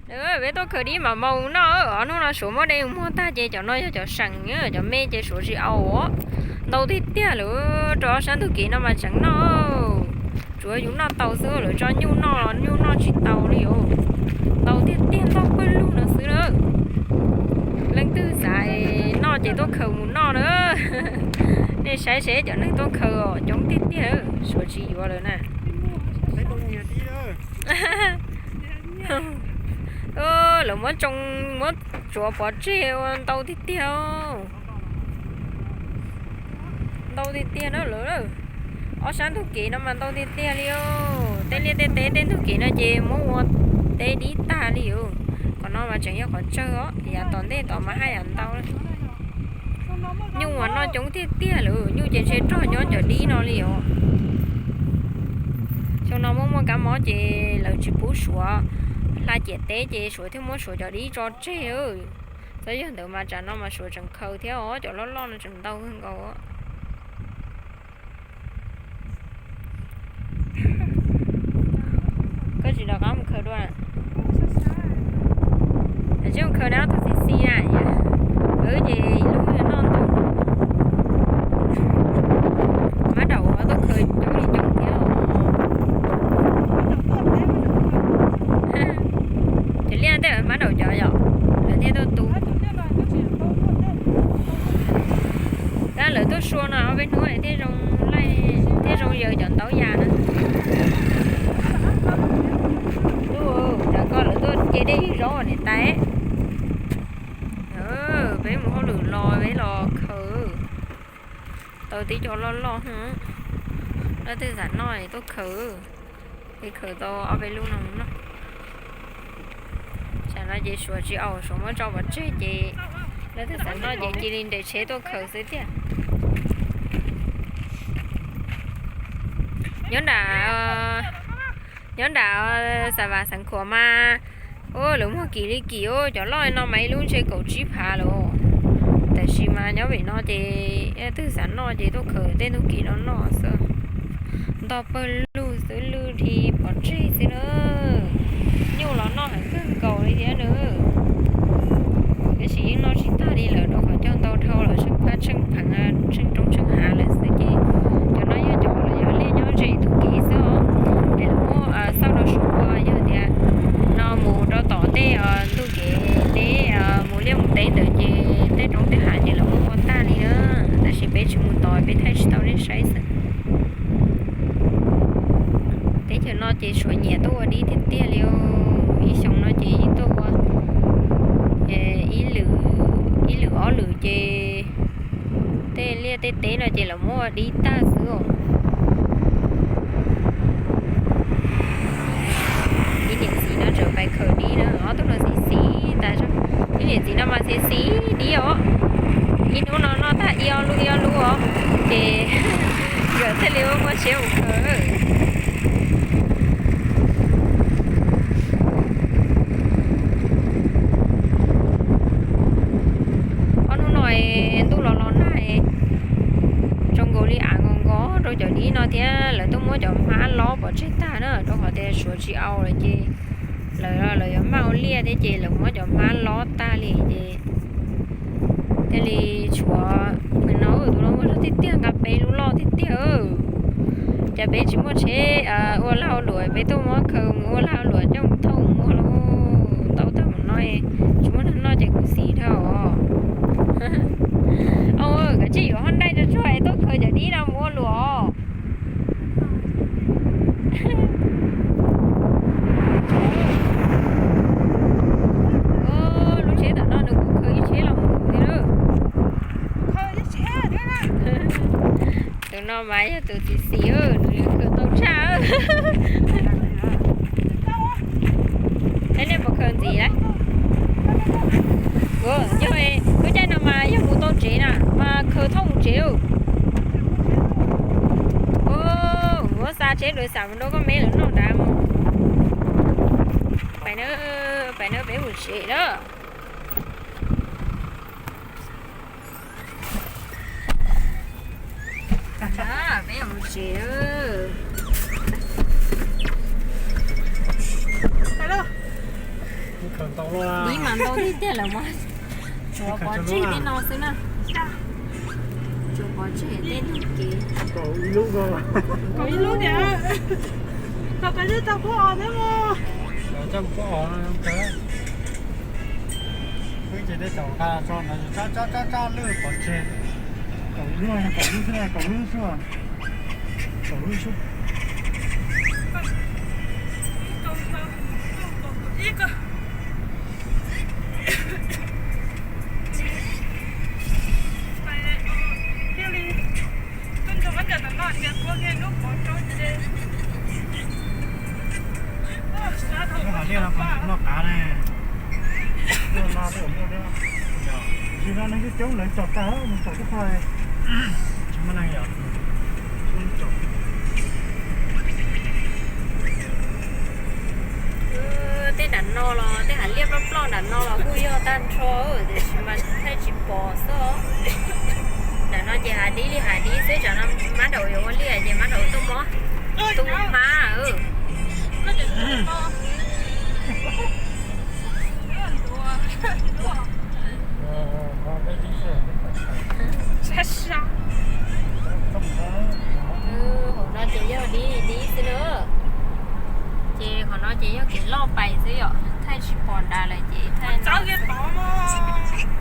Peb tuaj khaws dib mam mus noj. Ob hnub no Suav muab de muag tag ces cov no yog cov seem, cov me ces Suav tsis au. Ntau tiag tiag lawm, rau ob sab ntug kev no mas tseem noj. Tsuav yus noj tau xwb, lawv tso nyuj noj los nyuj noj tsis tau li os. Ntau tiag tiag, ntau pawg lug no xwb na. Leej twg xav noj ces tuaj khaws mus noj na. Nej saib seb cov neeg tuaj khaws os, coob tiag tiag, Suav tsis yuav lawm na. Lawv muab tsoo, muab tsuav pov tseg ua ntau tiag tiag. Ntau tiag tiag na lawm. Ob sab ntug kev no mas ntau tiag tiag li os. Tej liaj tej teb tej ntug kev no ces muab ua teb dib tag li os. Qhov no mas tseem yog qhov tsawg os, yav tom ntej tod mas haj yam ntau. Nyuj uas noj coob tiag tiag lawm, nyuj ces ntshe rog nyob cov dib no li os. Xyoo no muaj muaj kab mob ces lawv tsis pub Suav hla ciam teb ces Suav thiaj muab Suav cov dib tso tseg. Txawm yog ntawd mas tsam no mas Suav tseem khaws thiab os, cov loj loj no tseem ntau kawg nkaus. Koj tsis rov qab mus khaws dua? Tsis mus khaws na, tus xis xis na. Wb ces ib lub noj ntau. Mab daum tuaj khaws coob li coob thiab. Cov liaj tej mab daum cov yom, lawv thiaj tuaj tu. Tab lawv tuaj sua no ob peb hnub thiaj zoo laij thiaj zoo yaws cov ntaub yas na. Tus, koj lawv tuaj ce dej ywg zaub niam tais. Peb mus hauj lwm los peb los khaws tau tib co loj loj. Leej twg xav noj tuaj khaws. Peb khaws tau ob peb lub no mus noj. Tsam no ces Suav tsis au, Suav muab tso pov tseg ces leej twg xav noj ces cia li nres tsheb tuaj khaws xwb tiag. Nyob nram, nyob nram Xav Vas Xeev Khuam mas, lawv muag kim li kim, cov loj no mas ib lub ntshe kaum tsib phav lawm. Tab sis mas nyob pem no ces leej twg xav noj ces tuaj khaws tej ntug kev no noj xwb. Ntau pawg lug xwb, lwj dhi pov tseg xwb na. Nyuj los noj heev kawg nkaus li thiab na. Tab sis yeej noj tsis tag li lawm rau qhov cog ntau dhau lawm, tsheej phab tsheej pheev, tsheej roob tsheej hav lawm xwb ces cov no yog cov uas yog liaj nyob ze ntug kev xwb os. Es lawv muab xauj rau saum ua yog tias no mus rau tom tej ntug kev teb, mus liaj mus teb ntawd ces tej roob tej hav ces lawv muab ua tag li na. Tab sis peb tsis mus tod, peb thaij tsis tau nej saib xwb. Teb chaws no ces Suav nyiam tuaj ua dib tiag tiag li os. Ib xyoo no ces yeej tuaj ua ib lwm, ib lwm ob lwm ces tej liaj tej teb no ces lawv muab ua dib tag xwb os. Ib niam txiv no tseem pais khaws dib na, ob tug no xis xis tas zog. Ib niam txiv no mas xis xis dib os. Ib hnub no noj tag ib ob lub ib ob lub os, ces nkawd thiaj li muaj siab mus khaws. Ob hnub no ntuj los los nag, zoo nkaus li av nkos nkos rau cov dib no thiab. Lawv tuaj muab cov hmab lob pov tseg tag na, rau qhov tias Suav tsis au lawm ces lawv, lawv yuav maj ua liaj thiab ces lawv muab cov hmab lob tag li ces thiaj li tshuav. Tus no, tus no muaj zog tiag tiag, nqa peb lub loj tiag tiag. Cas peb tsis muaj tsheb ua lag ua luam, peb tuaj muab khaws mus ua lag ua luam coj mus thauj mus muag lauj. Ntau tag mus no, tsis muaj neeg noj ces kuv xis dhau os. Au, kav tsij yuav hoob nraij tsuag tsuag es tuaj khaws cov dib no mus ua luam. Lub tsheb tom no nws kuj khaws ib tsheb los mus li lawm. Tus no mas yog tus txiv xis, nws khaws tau tshaj. Thiab nej puas khaws ntxiv lawm? Yog, lub caij no mas yog mus tau tsev na mas khaws thauj mus tsev. Muab xa tsheb lawv xam mus rau koj me lawv noj nrad mus. Pais na, pais na, peb mus tsev na. Peb mus tsev. Dib mas ntau tiag tiag lawm mas. Tsuav pov tseg tej no xwb na. Tsuav pov tseg tej ntug kev. Kaum ib lub ko. Kaum ib lub tiag. Tau peb lub tau kuv os thiab mos. Tau kuv os no. Wb ces tej tau nqa tso no, tso tso tso tso lwj pov tseg. Kaum lub, kaum lub xwb, kaum lub xwb. Kaum lub xwb. Lub hav liaj no kuv noj qav ne. Tuaj no tej zaum muaj thiab. Tam sim no neeg coob coob lawv tsom tag, mus tsom tub qhov. Tsis muaj neeg yom. Tej nram no los tej hav liaj ploj ploj nram no los kuj yog tag nrho, tiam sis mas thaij tsis pom xwb. Nram no ces hav dib li hav dib xwb, tsam no mab daum yuav ua liaj ces mab daum tuaj mob, tu hmab. Hauv no ces yog dib dib xwb na. Ces qhov no ces yog kev loj pais xwb yom, thaij tsis pom nrad lawm ces thaij no.